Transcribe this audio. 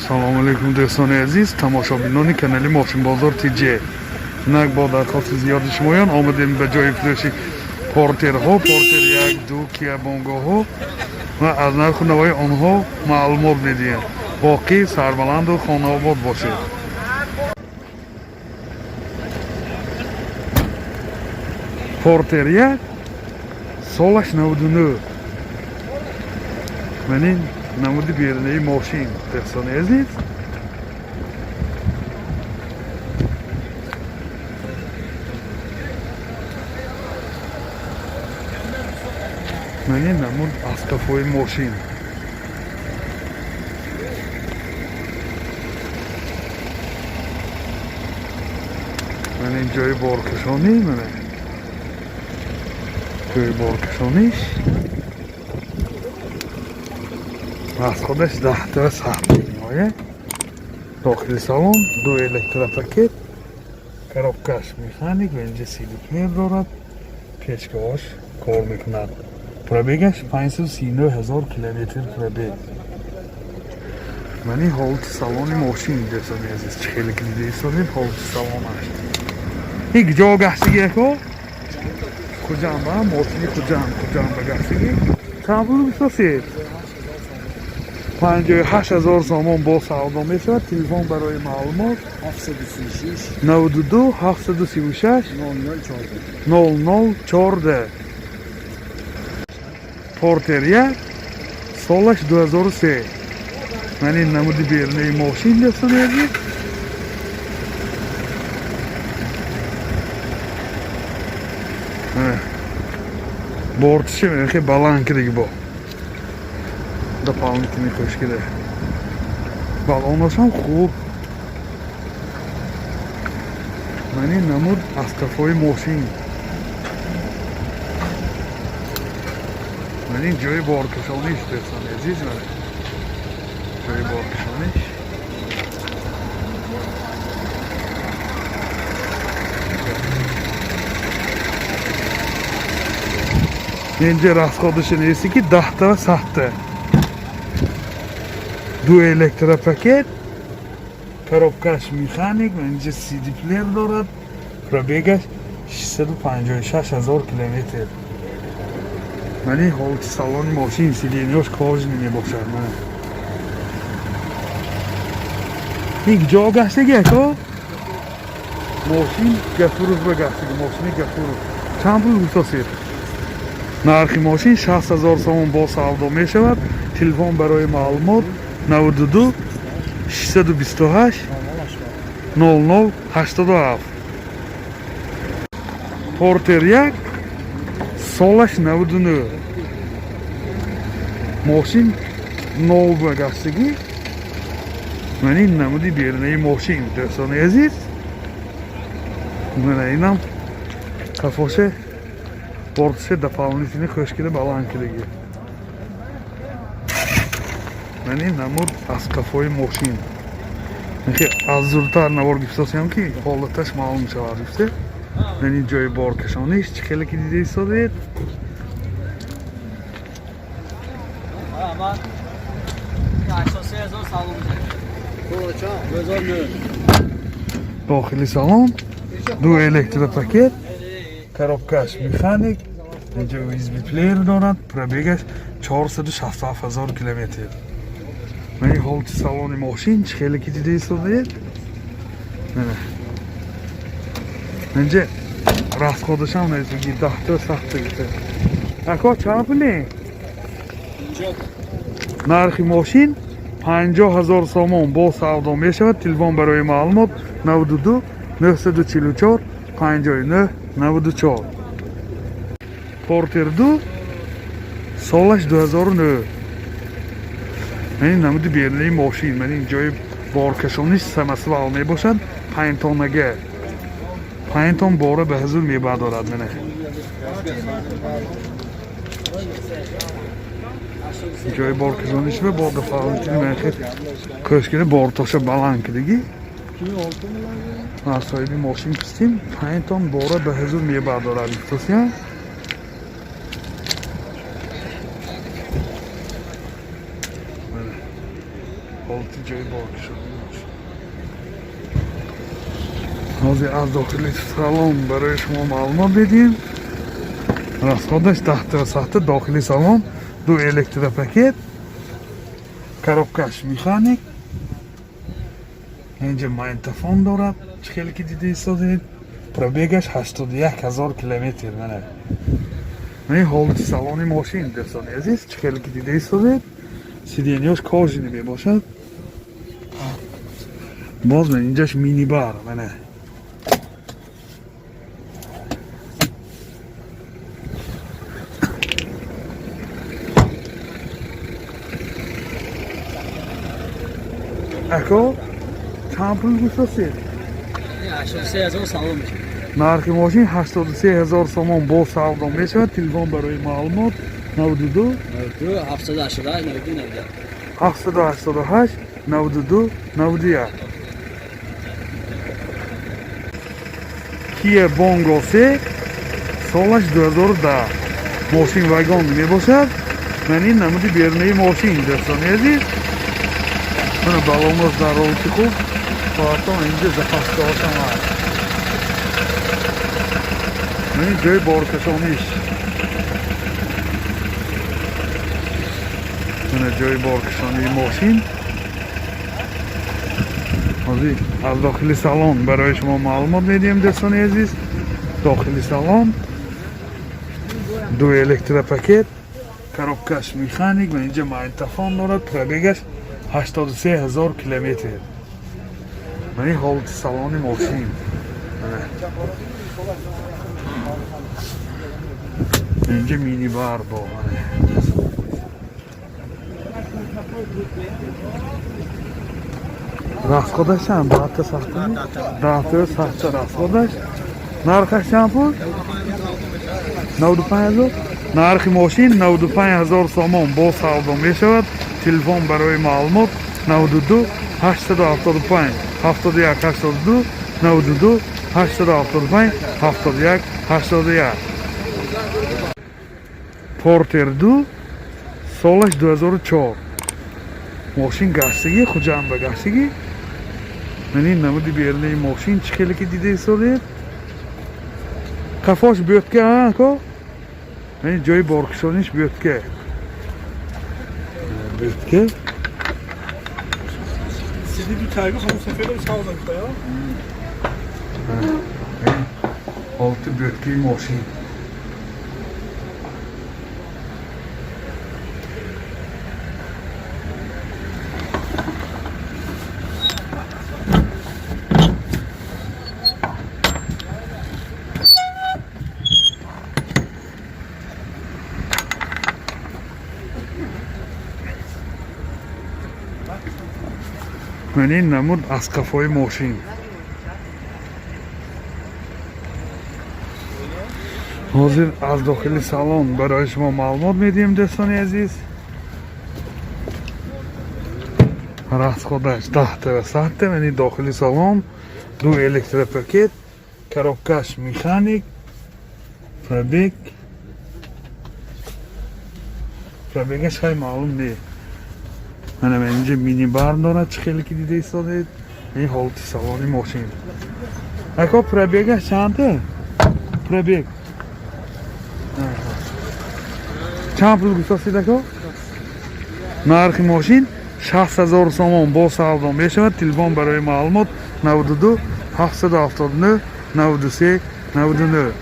Салому алейкум, дӯстони азиз, тамошобинони канали Мошинбозор ТЖ. Инак, бо дархости зиёди шумоён омадем ба ҷои фурӯши Портерҳо, Портер як, ду, Киа Бонгоҳо ва аз нарху навои онҳо маълумот медиҳем. Боқӣ сарбаланду хонаобод бошед. Портер як, солаш 99. Ман ин намуди берунаи мошин, дӯстони азиз. Ман ин намуд аз қафои мошин. Ман ин ҷои боркашонӣ, мана ҷои боркашониш. Аз худаш даҳта сахт меоя. Дохили салон ду электропакет, коробкаш механик ва инҷа CD плеер дорад, печкаҳош кор мекунад. Пробегаш 539 ҳазор километр пробег. Ман ин ҳолати салони мошин, дӯстони азиз, чӣ хеле ки дида истодед ҳолати салонаш. Ин ҷо гаштагӣ, ако? Хуҷанд, а? Мошини Хуҷанд, Хуҷанд ба гаштагӣ. Чанд пул гуфтасед? 58 000 сомон бо савдо мешавад. Телефон барои маълумот: 736 92 736 00 14. 00 14. Портер як, солаш 2003. Ман ин намуди берунаи мошин, дӯстони азиз. Бортиши хеле баланд кидаги, бо дополнительный қӯш кида. Балонашам хуб. Ман ин намуд аз қафои мошин. Ман ин ҷои боркашониш, дӯстони азиз, мана ҷои боркашониш. Инҷа расходаша нест, ки даҳта ва садта. Ду электропакет, коробкаш механик ва инҷа CD плеер дорад. Пробегаш 656 ҳазор километр. Ман ин ҳолати салони мошин, сиденьяш кожаный мебошад. Мана ин ҷо гаштаги, ако? Мошин Гафуров ба гаштаги, мошини Гафуров. Чанд пул гуфтасед? Нархи мошин 60 ҳазор сомон, бо савдо мешавад. Телефон барои маълумот: 92 628 00 87. Портер як, солаш 99. Мошин нов ба гаштагӣ. Ман ин намуди берунаи мошин, дӯстони азиз. Мана инам қафоше, бортише дополнительный хӯшкида, баланд кидаги. Ман ин намуд аз қафои мошин. Аз зуртар навор гифтосиям, ки ҳолаташ маълум шавад, гуфте. Ман ин ҷои боркашониш, чӣ хеле ки дида истодед. Ama 83 000 salon. 2009. Дохили салон ду электропакет, коробкаш механик, инҷа USB плеер дорад. Пробегаш 467 ҳазор километр. Ман ин ҳолати салони мошин, чӣ хеле ки дида истодед. Мана инҷа расходашам нестги, даҳта сахта гуфта. Ако, чанд пуле? Нархи мошин 50 ҳазор сомон, бо савдо мешавад. Телефон барои маълумот: 92 944 59 94. Портер 2, солаш 2009. Ман ин намуди берунаи мошин. Ман ин ҷои боркашониш, самосвал мебошад, панҷтоннага, 5 тон бора ба ҳузур мебардорад. Мана ҷои боркашониш ва бо дополнительный нархи кӯшкида, бортоша баланд кидаги. Аз соҳиби мошин пурсидем, 5 тон бора ба ҳузур мебардорад, гуфтосия. Ҳолати ҷои боркашонии мошин. Ҳозир аз дохили салон барои шумо маълумот медиҳем. Расходаш 10 сахта, дохили салон ду электропакет, коробкаш механик, инҷа магнитофон дорад, чӣ хеле ки дида истодед. Пробегаш 81 ҳазор километр. Мана ин ҳолати салони мошин, дӯстони азиз, чӣ хеле ки дида истодед. Сиденьяш кожаный мебошад. Боз ман инҷаш минибар, мана. Ако, чанд пул гуфтастед? 83 ҳазор савдо мешавад. Нархи мошин 83 ҳазор сомон бо савдо мешавад. Телефон барои маълумот 92 92 788 92 91. 788 92 91. Kia Bongo 3, солаш 2010. Мошин вагон мебошад. Ман ин намуди берунаи мошин, дӯстони азиз. Мана баллонаш дар ҳолати хуб. Соатон инҷа запаскаҳошам ҳаст. Ман ин ҷои боркашониш. Мана ҷои боркашонии мошин. Ҳозир аз дохили салон барои шумо маълумот медиҳем, дӯстони азиз. Дохили салон ду электропакет, коробкаш механик ва инҷа магнитофон дорад. Пробегаш 83 ҳазор километр. Ман ин ҳолати салони мошин. Мана. Инҷа минибар бо, мана. Расходаш чанд? 10-та сахта? 10-та сахта расходаш. Нархаш чанд пул? 95 ҳазор. Нархи мошин 95 ҳазор сомон бо савдо мешавад. Телефон барои маълумот 92 875 71 82, 92 875 71 81. Портер 2, солаш 2004. Мошин гаштагӣ, Хуҷанд ба гаштагӣ. Ман ин намуди берунаи мошин, чӣ хеле ки дида истодед. Қафош бӯтка, ако? Ман ин ҷои боркашониш бӯтка. Бӯтка. Сиди ду тайга ҳамон сафедам савдо мекунад. Ҳолати бӯткаи мошин. Ман ин намуд аз қафои мошин. Ҳозир аз дохили салон барои шумо маълумот медиҳем, дӯстони азиз. Расходаш 10-та сахта, ман ин дохили салон ду электропакет, коробкаш механик, пробегаш хай маълум не. Мана ман инҷа минибар дорад, чӣ хеле ки дида истодед. Ин ҳолати салони мошин. Ако, пробегаш чанда? Пробег. Чанд пул гуфтастед, ако? Нархи мошин 60 ҳазор сомон бо савдо мешавад. Телефон барои маълумот 92 779 93 99.